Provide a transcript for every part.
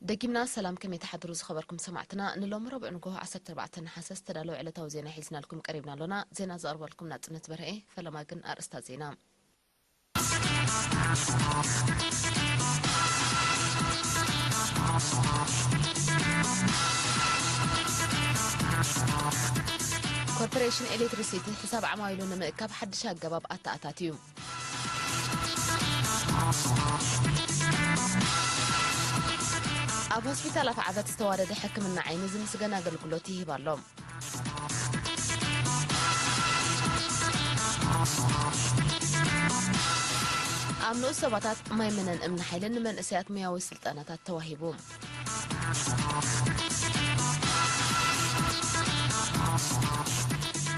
ደጊምና ሰላም፣ ከመይ ትሓድሩ ዝኸበርኩም ሰማዕትና? ንሎሚ ረቡዕ ንግሆ ዓሰርተ ኣርባዕተ ነሓሰ ዝተዳለወ ዕለታዊ ዜና ሒዝናልኩም ቀሪብና ኣሎና። ዜና ዘቕርበልኩም ናጽነት በርሀ። ፈለማ ግን ኣርእስታት ዜና። ኮርፖሬሽን ኤሌክትሪሲቲ ሕሳብ ዓማዊሉ ንምእካብ ሓድሽ ኣገባብ ኣተኣታትዩ። ኣብ ሆስፒታል ኣፍዓበት ዝተዋደደ ሕክምና ዓይኒ ዝምስገን ኣገልግሎት ይህብ ኣሎ። ኣብ ንኡስ ዞባታት ማይ መነን እምኒ ሓይልን ንመንእሰያት ሙያዊ ስልጠናታት ተዋሂቡ።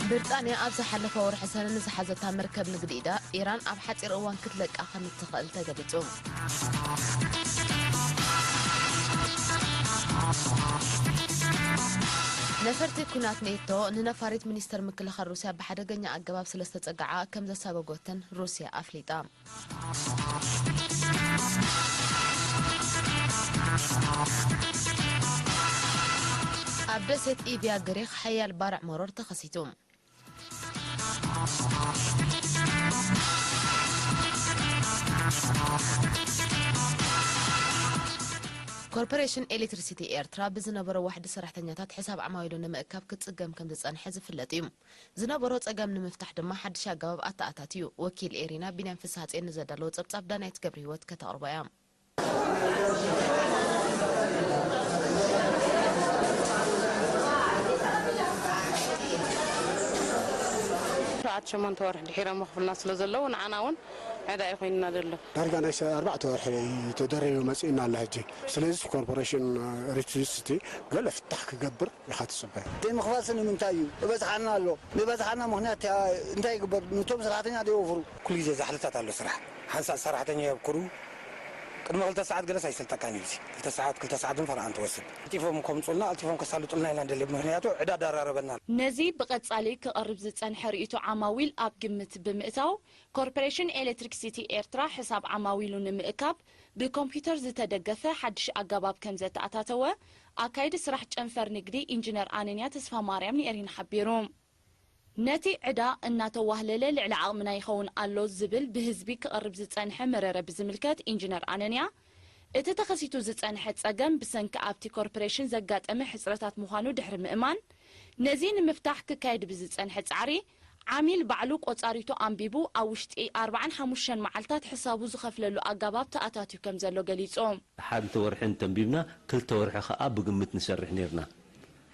ብሪጣንያ ኣብ ዝሓለፈ ወርሒ ሰነ ንዝሓዘታ መርከብ ንግዲ ኢዳ ኢራን ኣብ ሓጺር እዋን ክትለቃ ከም እትኽእል ተገሊጹ። ነፈርቲ ኲናት ኔቶ ንነፋሪት ሚኒስተር ምክልኻል ሩስያ ብሓደገኛ ኣገባብ ስለ ዝተጸግዓ ከም ዘሳጎጎተን ሩስያ ኣፍሊጣ። ኣብ ደሴት ኢቪያ ግሪኽ ሓያል ባርዕ መሮር ተኸሲቱ። ኮርፖሬሽን ኤሌክትሪሲቲ ኤርትራ ብዝነበሮ ዋሕዲ ሰራሕተኛታት ሕሳብ ዓማዊሉ ንምእካብ ክጽገም ከም ዝጸንሐ ዝፍለጥ እዩ። ዝነበሮ ጸገም ንምፍታሕ ድማ ሓድሽ ኣገባብ ኣተኣታትዩ። ወኪል ኤሪና ቢንያም ፍስሓጽዮን ንዘዳለዎ ጸብጻብ ዳናይት ገብረህይወት ከተቕርቦ እያ። ሸውዓተ ሸሞንተ ወርሒ ድሒሮም ክፍሉና ስለ ዘለዉ ንዓና እውን ዕዳ እዩ ኮይኑና ዘሎ። ዳርጋ ናይ ሰ-፣ ኣርባዕተ ወርሒ እዩ ተደሪቡ መጺኡና ኣሎ ሕጂ። ስለዚ ኮርፖሬሽን ኤሌክትሪሲቲ ገለ ፍታሕ ክገብር ኢኻ ትጽበ። ደይ ምኽፋል ስኒ ምንታይ እዩ? እበዝሓና ኣሎ። ዝበዝሓና ምኽንያት እንታይ ይግበር? ነቶም ሰራሕተኛ ደይወፍሩ። ኩሉ ግዜ ዛሕልታት ኣሎ ስራሕ። ሓንሳእ ሰራሕተኛ የብክሩ። ቅድሚ ክልተ ሰዓት ገለስ ኣይሰልጠካን እዩ። እዚ ክልተ ሰዓት፣ ክልተ ሰዓት ፈረቓ እንትወስድ። ቀልጢፎም ከምጹልና፣ ቀልጢፎም ከሳልጡልና ኢና ንደሊ። ምኽንያቱ ዕዳ ዳራረበና። ነዚ ብቐጻሊ ክቐርብ ዝጸንሐ ርእይቶ ዓማዊል ኣብ ግምት ብምእታው፣ ኮርፖሬሽን ኤሌክትሪክሲቲ ኤርትራ ሕሳብ ዓማዊሉ ንምእካብ ብኮምፒውተር ዝተደገፈ ሓድሽ ኣገባብ ከም ዘተኣታተወ ኣካይዲ ስራሕ ጨንፈር ንግዲ ኢንጂነር ኣነንያ ተስፋማርያም ንኤሪና ሓቢሩ። ነቲ ዕዳ እናተዋህለለ ልዕሊ ዓቕምና ይኸውን ኣሎ ዝብል ብህዝቢ ክቐርብ ዝጸንሐ መረረ ብዝምልከት ኢንጂነር ኣነንያ፣ እቲ ተኸሲቱ ዝጸንሐ ጸገም ብሰንኪ ኣብቲ ኮርፖሬሽን ዘጋጠመ ሕጽረታት ምዃኑ ድሕሪ ምእማን፣ ነዚ ንምፍታሕ ክካየድ ብዝጸንሐ ጻዕሪ፣ ዓሚል ባዕሉ ቆጻሪቱ ኣንቢቡ ኣብ ውሽጢ ኣርባዓን ሓሙሽተን መዓልታት ሕሳቡ ዝኸፍለሉ ኣገባብ ተኣታትዩ ከም ዘሎ ገሊጹ። ሓንቲ ወርሒ እንተንቢብና፣ ክልተ ወርሒ ኸኣ ብግምት ንሰርሕ ኔርና።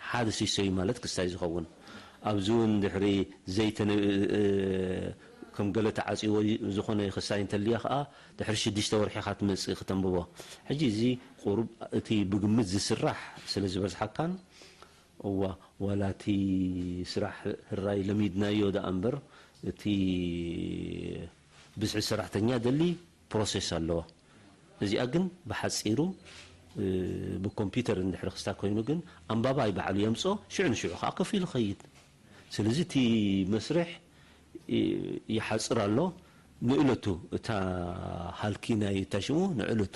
ሓደ ሲሶ እዩ ማለት ክሳይ ዝኸውን። ኣብዚ እውን ድሕሪ ዘይተነ-፣ እ፣ ከም ገለ ተዓጽይዎ ዝኾነ ክሳይ እንተልያ ኸኣ፣ ድሕሪ ሽዱሽተ ወርሒ ኢኻ ትመጽእ ክተንብቦ። ሕጂ እዚ ቁሩብ እቲ ብግምት ዝስራሕ ስለ ዝበዝሓካን፣ እዋ፣ ዋላ እቲ ስራሕ ህራይ ለሚድናዮ ደኣ እምበር፣ እቲ ብዝሒ ሰራሕተኛ ደሊ ፕሮሴስ ኣለዎ። እዚኣ ግን ብሓጺሩ፣ እ፣ ብኮምፒውተር እንድሕሪ ክስታ ኮይኑ ግን ኣንባባይ ባዕሉ የምጾ፣ ሽዑ ንሽዑ ከኣ ከፊሉ ይኸይድ። ስለዚ እቲ መስርሕ፣ እ፣ ይሓጽር ኣሎ። ንእለቱ እታ ሃልኪ ናይ እታ ሽሙ ንእለቱ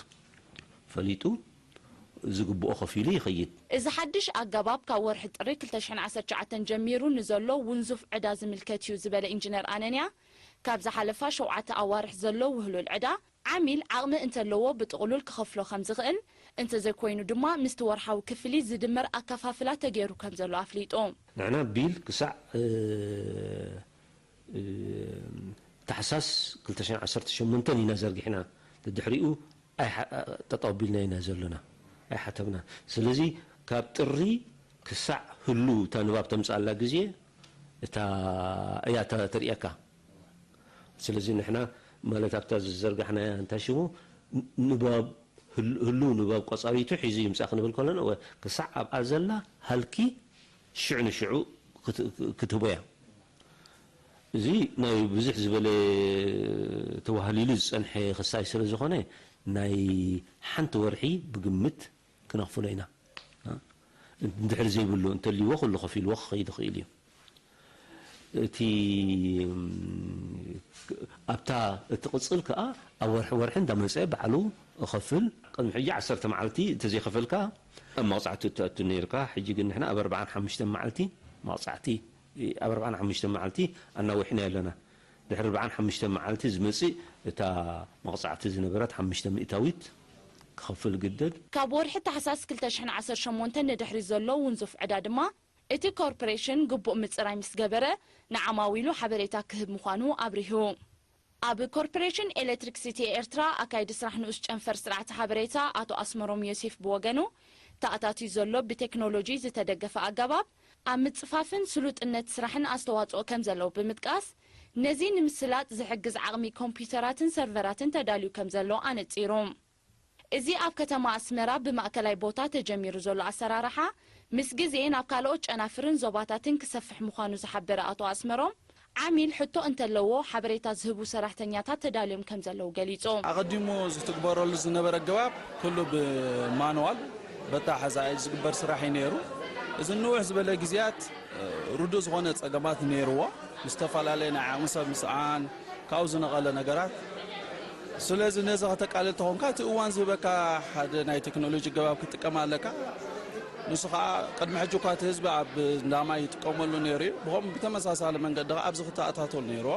ፈሊጡ ዝግብኦ ከፊሉ ይኸይድ። እዚ ሓድሽ ኣገባብ ካብ ወርሒ ጥሪ ክልተ ሽሕን ዓሰርተ ትሽዓተን ጀሚሩ ንዘሎ ውንዙፍ ዕዳ ዝምልከት እዩ ዝበለ ኢንጂነር ኣነንያ፣ ካብ ዝሓለፋ ሸውዓተ ኣዋርሕ ዘሎ ውህሉል ዕዳ፣ ዓሚል ዓቕሚ እንተለዎ ብጥቕሉል ክኸፍሎ ከም ዝኽእል፣ እንተዘይኮይኑ ድማ ምስቲ ወርሓዊ ክፍሊት ዝድመር ኣከፋፍላ ተገይሩ ከም ዘሎ ኣፍሊጡ። ንሕና ቢል ክሳዕ፣ እ፣ እ፣ ታሕሳስ ክልተ ሽሕን ዓሰርተ ሸሞንተን ኢና ዘርጊሕና። ድሕሪኡ ኣይሓ-፣ ጠጠው ኣቢልና ኢና ዘሎና። ኣይሓተብና። ስለዚ ካብ ጥሪ ክሳዕ ህሉ እታ ንባብ ተምጽኣላ ግዜ እታ እያ ተ-፣ ተርእየካ። ስለዚ ንሕና ማለት ኣብታ ዝዘርጋሕናያ እንታይ ሽሙ ን-፣ ንባብ ህል-፣ ህሉው ንባብ ቆጻሪቱ ሒዙ ይምጻእ ክንብል ከለና፣ ወ-፣ ክሳዕ ኣብኣ ዘላ ሃልኪ ሽዑ ንሽዑ ክት-፣ ክትህቦ እያ። እዚ ናይ ብዙሕ ዝበለ ተዋህሊሉ ዝጸንሐ ክሳይ ስለ ዝኾነ፣ ናይ ሓንቲ ወርሒ ብግምት ክነኽፍሎ ኢና። እንድሕር ዘይብሉ እንተልይዎ፣ ኩሉ ከፊልዎ ክኸይድ ይኽእል እዩ። እቲ፣ ኣብታ እትቕጽል ከኣ ኣብ ወርሒ ወርሒ እንዳመጸ ባዕሉ እኸፍል። ቅድሚ ሕጂ ዓሰርተ መዓልቲ እንተዘይኸፈልካ ኣብ መቕጻዕቲ እትኣቱ ነይርካ። ሕጂ ግን ንሕና ኣብ ኣርባዓን ሓሙሽተን መዓልቲ መቕጻዕቲ፣ ኣብ ኣርባዓን ሓሙሽተን መዓልቲ ኣናዊሕና ኣለና። ድሕሪ ኣርባዓን ሓሙሽተን መዓልቲ ዝመጽእ እታ መቕጻዕቲ ዝነበረት ሓሙሽተ ሚእታዊት ክኸፍል ግደድ። ካብ ወርሒ ታሕሳስ ክልተ ሽሕን ዓሰርተ ሸሞንተን ንድሕሪ ዘሎ ውንዙፍ ዕዳ ድማ እቲ ኮርፖሬሽን ግቡእ ምጽራይ ምስ ገበረ ንዓማዊሉ ሓበሬታ ክህብ ምዃኑ ኣብሪሁ። ኣብ ኮርፖሬሽን ኤሌክትሪክሲቲ ኤርትራ ኣካይዲ ስራሕ ንኡስ ጨንፈር ስርዓተ ሓበሬታ ኣቶ ኣስመሮም ዮሴፍ ብወገኑ፣ ተኣታትዩ ዘሎ ብቴክኖሎጂ ዝተደገፈ ኣገባብ ኣብ ምጽፋፍን ስሉጥነት ስራሕን ኣስተዋጽኦ ከም ዘለዎ ብምጥቃስ፣ ነዚ ንምስላጥ ዝሕግዝ ዓቕሚ ኮምፒውተራትን ሰርቨራትን ተዳልዩ ከም ዘሎ ኣነጺሩ። እዚ ኣብ ከተማ ኣስመራ ብማእከላይ ቦታ ተጀሚሩ ዘሎ ኣሰራርሓ፣ ምስ ግዜ ናብ ካልኦት ጨናፍርን ዞባታትን ክሰፍሕ ምዃኑ ዝሓበረ ኣቶ ኣስመሮም፣ ዓሚል ሕቶ እንተለዎ ሓበሬታ ዝህቡ ሰራሕተኛታት ተዳልዮም ከም ዘለዉ ገሊጹ። ኣቐዲሙ ዝትግበረሉ ዝነበረ ኣገባብ ኩሉ ብማንዋል በታ ሓዛይ ዝግበር ስራሕ እዩ ነይሩ። እዚ ንውሕ ዝበለ ግዜያት ርዱእ ዝኾነ ጸገማት ነይርዎ፣ ምስ ዝተፈላለየ ናይ ዓቕሚ ሰብ ምስዓን፣ ካብኡ ዝነቐለ ነገራት። ስለዚ ነዚ ከተቃልል ተኾንካ እቲ እዋን ዝህበካ ሓደ ናይ ቴክኖሎጂ ኣገባብ ክትጥቀም ኣለካ። ንሱ ኸዓ ቅድሚ ሕጂ እኳ እቲ ህዝቢ ኣብ እንዳማይ ይጥቀመሉ ነይሩ እዩ። ብኸምኡ ብተመሳሳሊ መንገዲ ኸዓ ኣብዚ ክተኣታተሉ ነይርዎ።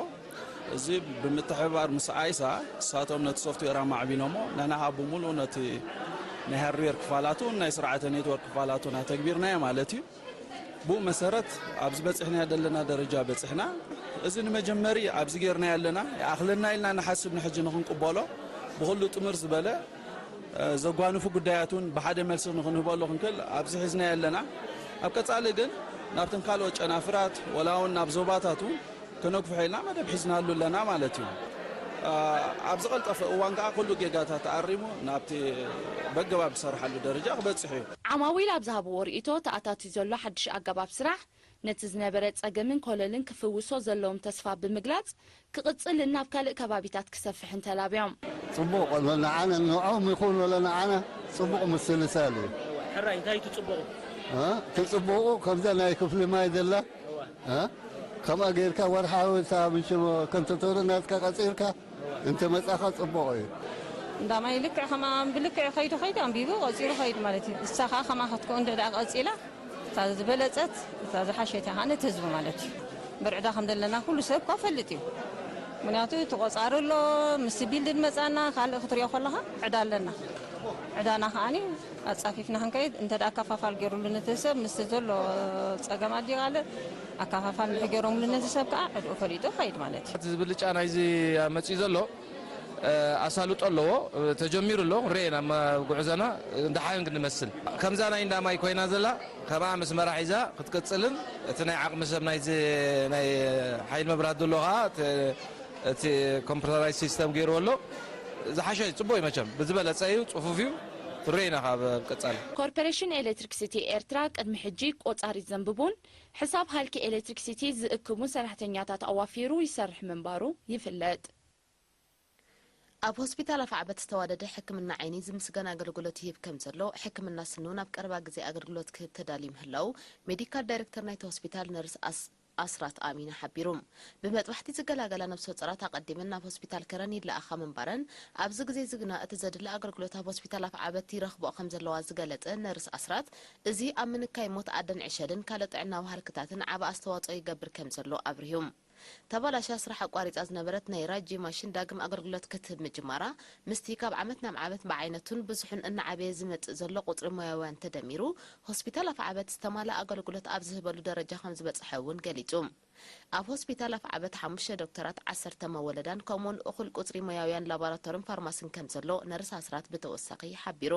እዚ ብምትሕብባር ምስ ኣይሳ፣ ንሳቶም ነቲ ሶፍትዌር ኣማዕቢሎሞ፣ ንሕና ኸዓ ብምሉኡ ነቲ ናይ ሃርድዌር ክፋላቱ ናይ ስርዓተ ኔትወርክ ክፋላቱን ኣተግቢርናዮ ማለት እዩ። ብኡ መሰረት ኣብዚ በጺሕናዮ ዘለና ደረጃ በጺሕና። እዚ ንመጀመሪ ኣብዚ ጌርናዮ ኣለና፣ ይኣኽለና ኢልና ንሓስብ ንሕጂ ንኽንቅበሎ ብኹሉ ጥምር ዝበለ፣ እ፣ ዘጓንፉ ጉዳያት እውን ብሓደ መልሲ ንኽንህበሉ ክንክእል ኣብዚ ሒዝናዮ ኣለና። ኣብ ቀጻሊ ግን ናብተን ካልኦት ጨናፍራት ወላ እውን ናብ ዞባታት እውን ክነግፍሖ ኢልና መደብ ሒዝናሉ ኣለና ማለት እዩ። እ፣ ኣብ ዝቐልጠፈ እዋን ከኣ ኩሉ ጌጋታት ተኣሪሙ ናብቲ በገባብ ዝሰርሓሉ ደረጃ ክበጽሕ እዩ። ዓማዊል ኣብ ዝሃብዎ ርእይቶ፣ ተኣታትዩ ዘሎ ሓድሽ ኣገባብ ስራሕ፣ ነቲ ዝነበረ ጸገምን ኮለልን ክፍውሶ ዘለዎም ተስፋ ብምግላጽ፣ ክቕጽልን ናብ ካልእ ከባቢታት ክሰፍሕን ተላብዮም። ጽቡቕ፣ ንዓነ ንዕኦም ይኹን ወላ ንዓነ ጽቡቕ ምስልሳል እዩ። ሕራይ፣ እንታይ ትጽብቑ? እ? ትጽብቑ ከምዛ ናይ ክፍሊ ማይ ዘላ፣ እ? ከምኣ ጌርካ ወርሓዊ እታ ምሽ ከም ቶቶሮ ናትካ ቀጺርካ እንተ መጻኻ ጽቡቕ እዩ። እንዳ ማይ ልክዕ ከማ ብልክዕ ከይዱ ከይዱ ኣንቢቡ ቀጺሉ ከይዱ ማለት እዩ። እሳ ከኣ ከማ ክትከውን እንደ ደኣ ቀጺላ፣ እታ ዝበለጸት፣ እታ ዝሓሸት እያ ከኣ ነቲ ህዝቢ ማለት እዩ። እምበር ዕዳ ከም ዘለና ኩሉ ሰብ እኳ ፈልጥ እዩ። ምክንያቱ እቲ ቆጻሪ ኣሎ፣ ምስ ቢልድ መጻና፣ ካልእ ክትሪኦ ከለኻ ዕዳ ኣለና። ዕዳና ከኣኒ ኣጻፊፍና ክንከይድ፣ እንተ ደኣ ኣካፋፋል ገይሩሉ ነቲ ሰብ፣ ምስቲ ዘሎ ጸገም ኣዲቓለ ኣካፋፋል እንድሕር ገይሮምሉ ነቲ ሰብ ከኣ ዕድኡ ፈሊጡ ይኸይድ ማለት እዩ። እቲ ዝብልጫ ናይዚ መጺኡ ዘሎ፣ እ፣ ኣሳልጦ ኣለዎ፣ እ፣ ተጀሚሩ ኣሎ፣ ክንሪኦ ኢና፣ መ-፣ ጉዕዞና፣ እ፣ ደሓን ክንመስል። ከምዛ ናይ እንዳ ማይ ኮይና ዘላ፣ ከምኣ መስመራ ሒዛ ክትቅጽልን፣ እቲ ናይ ዓቕሚ ሰብ ናይዚ ናይ ሓይሊ መብራት ዘሎ ከኣ፣ እቲ፣ እቲ ኮምፒውተራይዝ ሲስተም ገይርዎ ኣሎ። ዝሓሸ እዩ፣ ጽቡቕ እዩ መቸም፣ ብዝበለጸ እዩ፣ ጽፉፍ እዩ፣ ክንሪኦ ኢና ካብ ቀጻሊ። ኮርፖሬሽን ኤሌክትሪክሲቲ ኤርትራ ቅድሚ ሕጂ ቆጻሪት ዘንብቡን ሕሳብ ሃልኪ ኤሌክትሪክሲቲ ዝእክቡን ሰራሕተኛታት ኣዋፊሩ ይሰርሕ ምንባሩ ይፍለጥ። ኣብ ሆስፒታል ኣፍዓበት ዝተዋደደ ሕክምና ዓይኒ ዝምስገን ኣገልግሎት ይህብ ከም ዘሎ፣ ሕክምና ስኒ እውን ኣብ ቀረባ ግዜ ኣገልግሎት ክህብ ተዳልዩ ምህላው ሜዲካል ዳይሬክተር ናይቲ ሆስፒታል ነርስ ኣስ-፣ ኣስራት ኣሚና ሓቢሩ። ብመጥባሕቲ ዝገላገላ ነፍሰ ጡራት ኣቐዲመን ናብ ሆስፒታል ከረን ይለኣኻ ምንባረን፣ ኣብዚ ግዜ እዚ ግና እቲ ዘድሊ ኣገልግሎት ኣብ ሆስፒታል ኣፍዓበት ይረኽብኦ ከም ዘለዋ ዝገለጸ ነርስ ኣስራት፣ እዚ ኣብ ምንካይ ሞት ኣደን ዕሸልን ካልእ ጥዕናዊ ሃልክታትን ዓቢ ኣስተዋጽኦ ይገብር ከም ዘሎ ኣብሪሁ። ተባላሽያ ስራሕ ኣቋሪጻ ዝነበረት ናይ ራጂ ማሽን ዳግም ኣገልግሎት ክትህብ ምጅማራ፣ ምስቲ ካብ ዓመት ናብ ዓመት ብዓይነቱን ብዝሑን እናዓበየ ዝመጽእ ዘሎ ቁጽሪ ሞያውያን ተደሚሩ፣ ሆስፒታል ኣፍዓበት ዝተማልኣ ኣገልግሎት ኣብ ዝህበሉ ደረጃ ከም ዝበጽሐ እውን ገሊጹ። ኣብ ሆስፒታል ኣፍዓበት ሓሙሽተ ዶክተራት፣ ዓሰርተ መወለዳን ከምኡውን እኹል ቁጽሪ ሞያውያን ላቦራቶርን ፋርማስን ከም ዘሎ ነርስ ኣስራት ብተወሳኺ ሓቢሩ።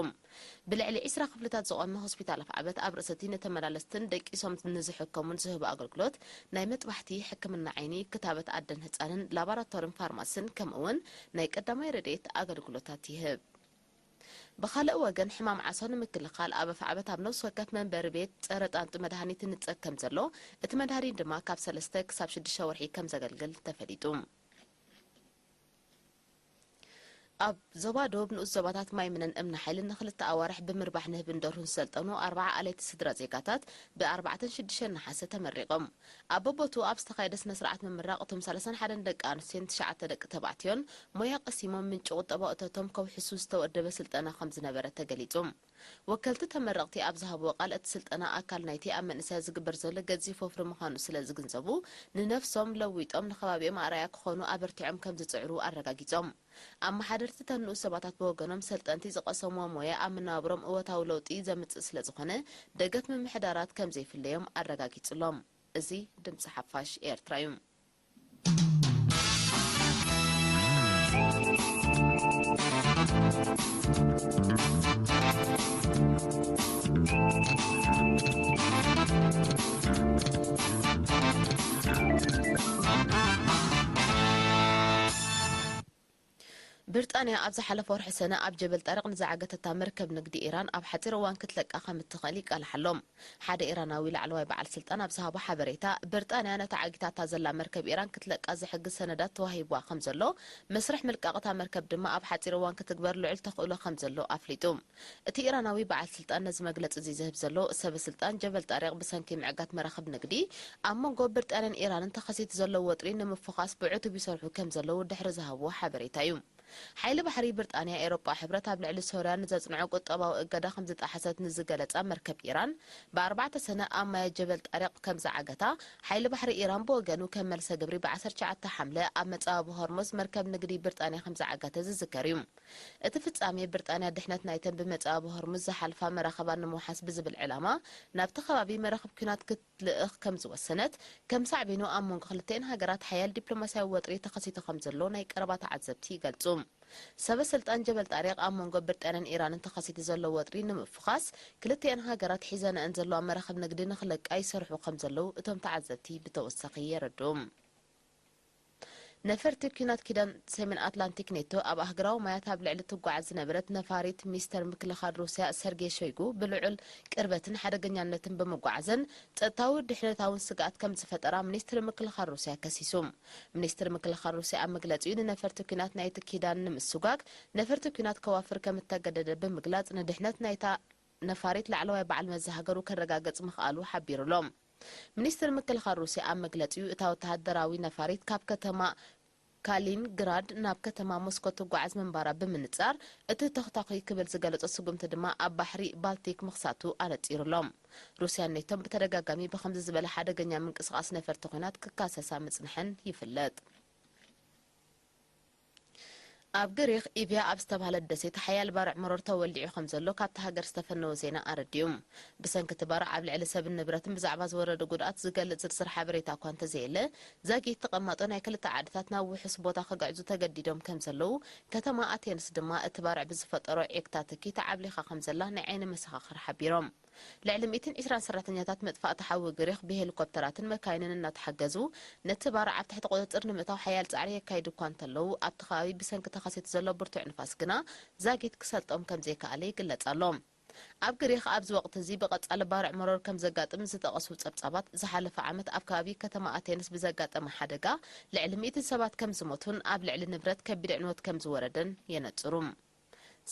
ብልዕሊ ዒስራ ክፍልታት ዝቖመ ሆስፒታል ኣፍዓበት ኣብ ርእሲ እቲ ንተመላለስትን ደቂሶም ንዝሕከሙን ዝህቦ ኣገልግሎት ናይ መጥባሕቲ፣ ሕክምና ዓይኒ፣ ክታበት ኣደን ህጻንን፣ ላባራቶርን ፋርማስን ከምኡ እውን ናይ ቀዳማይ ረድኤት ኣገልግሎታት ይህብ። ብኻልእ ወገን፣ ሕማም ዓሶ ንምክልኻል ኣብ ኣፍዓበት ኣብ ነፍሲ ወከፍ መንበሪ ቤት ጸረ ጣንጡ መድሃኒት ይንጸግ ከም ዘሎ፣ እቲ መድሃኒት ድማ ካብ ሰለስተ ክሳብ ሽዱሽተ ወርሒ ከም ዘገልግል ተፈሊጡ። ኣብ ዞባ ደቡብ ንኡስ ዞባታት ማይምነን እምኒ ሓይልን ንክልተ ኣዋርሕ ብምርባሕ ንህብን ደርሁን ዝሰልጠኑ ኣርብዓ ኣለይቲ ስድራ ዜጋታት ብ4ን ሽዱሽተን ነሓሰ ተመሪቖም። ኣብ በቦቱ ኣብ ዝተኻየደ ስነ ስርዓት ምምራቕ እቶም ሰላሳን ሓደን ደቂ ኣንስትዮን ትሽዓተ ደቂ ተባዕትዮን ሞያ ቀሲሞም ምንጪ ቁጠባዊ እቶቶም ከውሕሱ ዝተወደበ ስልጠና ከም ዝነበረ ተገሊጹ። ወከልቲ ተመረቕቲ ኣብ ዝሃብዎ ቃል፣ እቲ ስልጠና ኣካል ናይቲ ኣብ መንእሰያት ዝግበር ዘሎ ገዚፍ ወፍሪ ምዃኑ ስለ ዝግንዘቡ፣ ንነፍሶም ለዊጦም ንከባቢኦም ኣርኣያ ክኾኑ ኣበርቲዖም ከም ዝጽዕሩ ኣረጋጊጾም። ኣመሓደርቲ እተን ንኡስ ዞባታት ብወገኖም፣ ሰልጠንቲ ዝቐሰምዎ ሞያ ኣብ መነባብሮም እወታዊ ለውጢ ዘምጽእ ስለ ዝኾነ፣ ደገፍ ምምሕዳራት ከም ዘይፍለዮም ኣረጋጊጹሎም። እዚ ድምጺ ሓፋሽ ኤርትራ እዩ። ብሪጣንያ ኣብ ዝሓለፈ ወርሒ ሰነ ኣብ ጀበል ጣሪቕ ንዝዓገተታ መርከብ ንግዲ ኢራን ኣብ ሓጺር እዋን ክትለቃ ከም እትኽእል ይቃልሕ ኣሎ። ሓደ ኢራናዊ ላዕለዋይ በዓል ስልጣን ኣብ ዝሃቦ ሓበሬታ፣ ብሪጣንያ ነታ ዓጊታታ ዘላ መርከብ ኢራን ክትለቃ ዝሕግዝ ሰነዳት ተዋሂብዋ ከም ዘሎ፣ መስርሕ ምልቃቕ እታ መርከብ ድማ ኣብ ሓጺር እዋን ክትግበር ልዑል ተኽእሎ ከም ዘሎ ኣፍሊጡ። እቲ ኢራናዊ በዓል ስልጣን ነዚ መግለጺ እዚ ዝህብ ዘሎ፣ ሰበ ስልጣን ጀበል ጣሪቕ ብሰንኪ ምዕጋት መራኽብ ንግዲ ኣብ መንጎ ብሪጣንያን ኢራንን ተኸሲቱ ዘሎ ወጥሪ ንምፍዃስ ብዕቱብ ይሰርሑ ከም ዘለዉ ድሕሪ ዝሃብዎ ሓበሬታ እዩ። ሓይሊ ባሕሪ ብሪጣንያ፣ ኤውሮጳ ሕብረት ኣብ ልዕሊ ሶርያ ንዘጽንዖ ቁጠባዊ እገዳ ከም ዝጠሓሰት ንዝገለጻ መርከብ ኢራን፣ ብኣርባዕተ ሰነ ኣብ ማያት ጀበል ጣሪቕ ከም ዝዓገታ፣ ሓይሊ ባሕሪ ኢራን ብወገኑ ከም መልሰ ግብሪ ብ19 ሓምለ ኣብ መጻብቦ ሆርሙዝ መርከብ ንግዲ ብሪጣንያ ከም ዝዓገተ ዝዝከር እዩ። እቲ ፍጻሜ ብሪጣንያ ድሕነት ናይተን ብመጻብቦ ሆርሙዝ ዝሓልፋ መራኽባ ንምውሓስ ብዝብል ዕላማ ናብቲ ከባቢ መራኽብ ኲናት ክትልእኽ ከም ዝወሰነት፣ ከም ሳዕቤኑ ኣብ መንጎ ክልቲኣን ሃገራት ሓያል ዲፕሎማስያዊ ወጥሪ ተኸሲቱ ከም ዘሎ ናይ ቀረባ ተዓዘብቲ ይገልጹ። ሰበ ስልጣን ጀበል ጣሪቕ ኣብ መንጎ ብሪጣንያን ኢራንን ተኸሲቱ ዘሎ ወጥሪ ንምፍዃስ፣ ክልቲኣን ሃገራት ሒዘንአን ዘለዋ መራኽብ ንግዲ ንኽለቃ ይሰርሑ ከም ዘለዉ እቶም ተዓዘብቲ ብተወሳኺ የረድኡ። ነፈርቲ ኲናት ኪዳን ሰሜን ኣትላንቲክ ኔቶ ኣብ ኣህጉራዊ ማያት ኣብ ልዕሊ ትጓዓዝ ዝነበረት ነፋሪት ሚኒስተር ምክልኻል ሩስያ ሰርጌ ሾይጉ ብልዑል ቅርበትን ሓደገኛነትን ብምጓዓዘን ጸጥታዊ ድሕነታውን ስግኣት ከም ዝፈጠራ ሚኒስትሪ ምክልኻል ሩስያ ከሲሱ። ሚኒስትሪ ምክልኻል ሩስያ ኣብ መግለጺኡ፣ ንነፈርቲ ኲናት ናይቲ ኪዳን ንምስጓግ ነፈርቲ ኲናት ከዋፍር ከም እተገደደ ብምግላጽ፣ ንድሕነት ናይታ ነፋሪት ላዕለዋይ በዓል መዚ ሃገሩ ከረጋግጽ ምኽኣሉ ሓቢሩ'ሎ። ሚኒስትሪ ምክልኻል ሩስያ ኣብ መግለጺኡ፣ እታ ወተሃደራዊ ነፋሪት ካብ ከተማ ካሊንግራድ ናብ ከተማ ሞስኮ ትጓዓዝ ምንባራ ብምንጻር፣ እቲ ተኹታኹይ ክብል ዝገለጾ ስጉምቲ ድማ ኣብ ባሕሪ ባልቲክ ምኽሳቱ ኣነጺሩ'ሎ። ሩስያን ኔቶን ብተደጋጋሚ ብኸምዚ ዝበለ ሓደገኛ ምንቅስቓስ ነፈርቲ ኲናት ክካሰሳ ምጽንሐን ይፍለጥ። ኣብ ግሪኽ ኢቪያ ኣብ ዝተባህለት ደሴት ሓያል ባርዕ መሮር ተወሊዑ ከም ዘሎ ካብቲ ሃገር ዝተፈነወ ዜና ኣረዲኡ። ብሰንኪ እቲ ባርዕ ኣብ ልዕሊ ሰብን ንብረትን ብዛዕባ ዝወረደ ጉድኣት ዝገልጽ ዝርዝር ሓበሬታ እኳ እንተዘየለ፣ ዛጊት ተቐማጦ ናይ ክልተ ዓድታት ናብ ውሑስ ቦታ ክግዕዙ ተገዲዶም ከም ዘለዉ፣ ከተማ ኣቴንስ ድማ እቲ ባርዕ ብዝፈጠሮ ዒግታ ትኪ ተዓብሊኻ ከም ዘላ ናይ ዓይኒ መሰኻኽር ሓቢሮም። ልዕሊ ሚእትን ዕስራን ሰራሕተኛታት መጥፋእቲ ሓዊ ግሪኽ ብሄሊኮፕተራትን መካይንን እናተሓገዙ ነቲ ባርዕ ኣብ ትሕቲ ቁጽጽር ንምእታው ሓያል ጻዕሪ የካይዱ እኳ እንተለዉ፣ ኣብቲ ከባቢ ብሰንኪ ተኸሲቱ ዘሎ ብርቱዕ ንፋስ ግና ዛጊት ክሰልጦም ከም ዘይከኣለ ይግለጽ ኣሎ። ኣብ ግሪኽ ኣብዚ ወቕቲ እዚ ብቐጻሊ ባርዕ መሮር ከም ዘጋጥም ዝተቐሱ ጸብጻባት፣ ዝሓለፈ ዓመት ኣብ ከባቢ ከተማ ኣቴንስ ብዘጋጠመ ሓደጋ ልዕሊ ሚእቲ ሰባት ከም ዝሞቱን ኣብ ልዕሊ ንብረት ከቢድ ዕንወት ከም ዝወረደን የነጽሩ።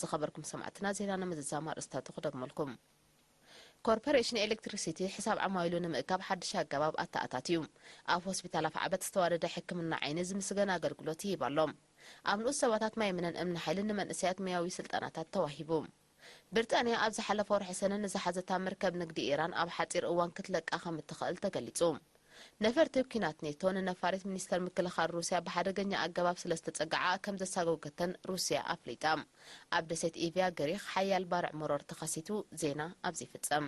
ዝኸበርኩም ሰማዕትና፣ ዜና ንምዝዛም ኣርእስታቱ ክደግመልኩም። ኮርፖሬሽን ኤሌክትሪሲቲ ሕሳብ ዓማዊሉ ንምእካብ ሓድሽ ኣገባብ ኣተኣታትዩ። ኣብ ሆስፒታል ኣፍዓበት ዝተዋደደ ሕክምና ዓይኒ ዝምስገን ኣገልግሎት ይህብ ኣሎ። ኣብ ንኡስ ሰባታት ማይ ምነን እምኒ ሓይልን ንመንእሰያት ሞያዊ ስልጠናታት ተዋሂቡ። ብሪጣንያ ኣብ ዝሓለፈ ወርሒ ሰነ ንዝሓዘታ መርከብ ንግዲ ኢራን ኣብ ሓጺር እዋን ክትለቃ ከም እትኽእል ተገሊጹ። ነፈርቲ ኲናት ኔቶ ንነፋሪት ሚኒስተር ምክልኻል ሩስያ ብሓደገኛ ኣገባብ ስለ ዝተጸግዓ ከም ዘሳጎገተን ሩስያ ኣፍሊጣ። ኣብ ደሴት ኢቪያ ግሪኽ ሓያል ባርዕ መሮር ተኸሲቱ። ዜና ኣብዚ ይፍጸም።